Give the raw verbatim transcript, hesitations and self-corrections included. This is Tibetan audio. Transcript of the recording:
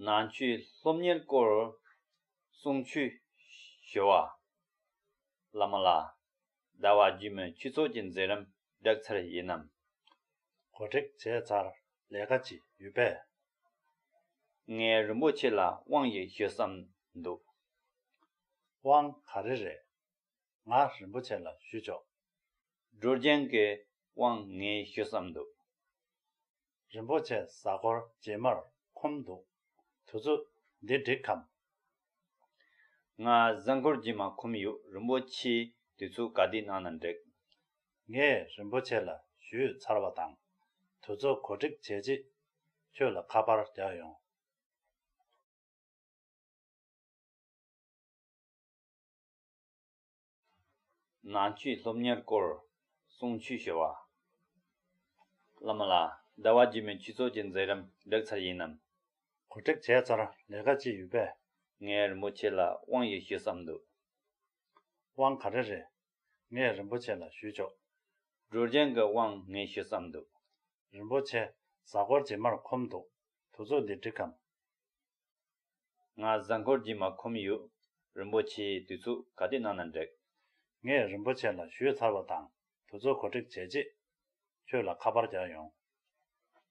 ནང་ཆོས་སློབ་གཉེར་སྐོར་གསུང་ཆོས་ཞུ་བ། བླ་མ་ལགས། ཟླ་བ་རྗེས་མའི་ཆོས་ཚོགས་ཀྱི་མཛད་རིམ་བསྒྲིགས་ཚར་ཡིན་ནམ། གོ་སྒྲིག་བྱས་ཚར། ལས་ཀ་ཅིག་ཡོད་པས། ངས་རིན་པོ་ཆེ་ལ་དབང་ཞིག་ཞུ་བསམ་འདུག། དབང་ག་རེ་རེད། ང་རིན་པོ་ཆེ་ལ་ཞུ་ཆོག། སྒྲོལ་ལྗང་གི་དབང་ངས་ཞུ་བསམ་འདུག། རིན་པོ་ཆེ་གཟའ་འཁོར་རྗེས་མར་ཁོམ་འདུག། དུས་ཚོད་འདི་འགྲིག་གམ། ང་གཟའ་འཁོར་རྗེས་མ་ཁོམ་ཡོད། རིན་པོ་ཆེས་དུས་ཚོད་ག་དུས་གནང་ན་འགྲིག། ངས་རིན་པོ་ཆེ་ལ་ཞུས་ཚར་བ་དང་། དུས་ཚོད་གོ་སྒྲིག་བྱས་རྗེས་ཁྱོད་ལ་ཁ་པར་རྒྱག་ཡོང་། ནང་ཆོས་སློབ་གཉེར་སྐོར་གསུང་ཆོས་ཞུ་བ། བླ་མ་ལགས། ཟླ་བ་རྗེས་མའི་ཆོས་ཚོགས་ཀྱི་མཛད་རིམ་བསྒྲིགས་ཚར་ཡིན་ནམ། གོ་སྒྲིག་བྱས་ཚར། ལས་ཀ་ཅིག་ཡོད་པས། ངས་རིན་པོ་ཆེ་ལ་དབང་ཞིག་ཞུ་བསམ་འདུག། དབང་ག་རེ་རེད། ངས་རིན་པོ་ཆེ་ལ་ཞུས་ཆོག། སྒྲོལ་ལྗང་གི་དབང་ངས་ཞུ་བསམ་འདུག། རིན་པོ་ཆེ་གཟའ་འཁོར་རྗེས་མར་ཁོམ་འདུག། དུས་ཚོད་འདི་འགྲིག་གམ། ང་གཟའ་འཁོར་རྗེས་མ་ཁོམ་ཡོད། རིན་པོ་ཆེས་དུས་ཚོད་ག་དུས་གནང་ན་འགྲིག། ངས་རིན་པོ་ཆེ་ལ་ཞུས་ཚར་བ་དང་། དུས་ཚོད་གོ་སྒྲིག་བྱས་རྗེས་ཁྱོད་ལ་ཁ་པར་རྒྱག་ཡོང་།